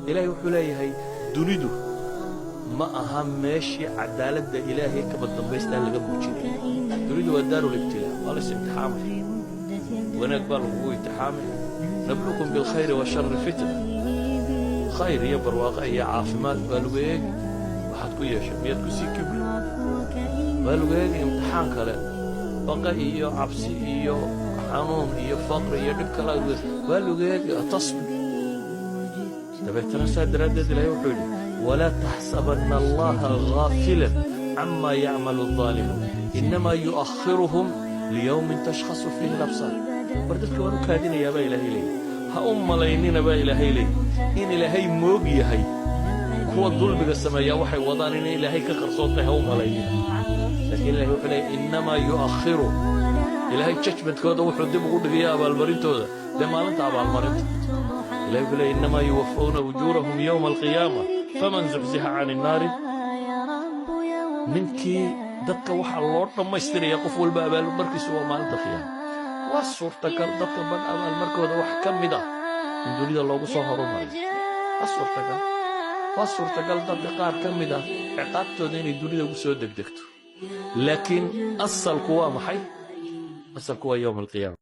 Ilaahay wuxuu leeyahay, dunidu ma aha meeshii cadaaladda Ilaahay kaba dambaystaa laga muujinaya. Dunidu waa دار الابتلاء, waa lays imtixaamaya. Wanaag baa lagugu imtixaamaya. نبلوكم بالخير والشر فتنة. Khayr iyo barwaaqo iyo caafimaad baa lagu eegi. Waxaad ku yeeshay miyaad ku sii kibri? Baa lagu eegi. Imtixaan kale, baqa iyo cabsi iyo xanuun iyo faqri iyo dhib kale baa lagu eegi. Tasbir. Dabeetana saa daraaddeed Ilahay wuxuu yidhi: ولا تحسبن الله غافلا عما يعمل الظالمون إنما يؤخرهم ليوم تشخص فيه الأبصار. War dadka waan u kaadinayaa baa Ilaahay leeyahy. Ha u malaynina baa Ilaahay leeyahy in Ilaahay moog yahay kuwa dulmiga sameeyaa waxay wadaan, inay Ilaahay ka qarsoontahay ha u malaynina. Laakiin Ilahay wuxuu leeyahy: إنما يؤخر. Ilaahay judgmentkooda wuxuu dib ugu dhigaya abaalmarintooda, dee maalinta abaalmarinta. Ilahay wuxuu leeyahy: إنما يوفون أجورهم يوم القيامة فمن زحزح عن النار. Ninkii dadka waxaa loo dhammaystiraya qof walba abaalmarkiisu waa maalinta qiyaama. Waa suurtagal dadka badh abaalmarkooda wax ka mid ah in dunida loogu soo horumariyo. Waa suurtagal. Waa suurtagal dadka qaar ka mid ah ciqaabtooda inay dunida ugu soo degdegto. Laakiin asalku waa maxay? Asalku waa يوم القيامة.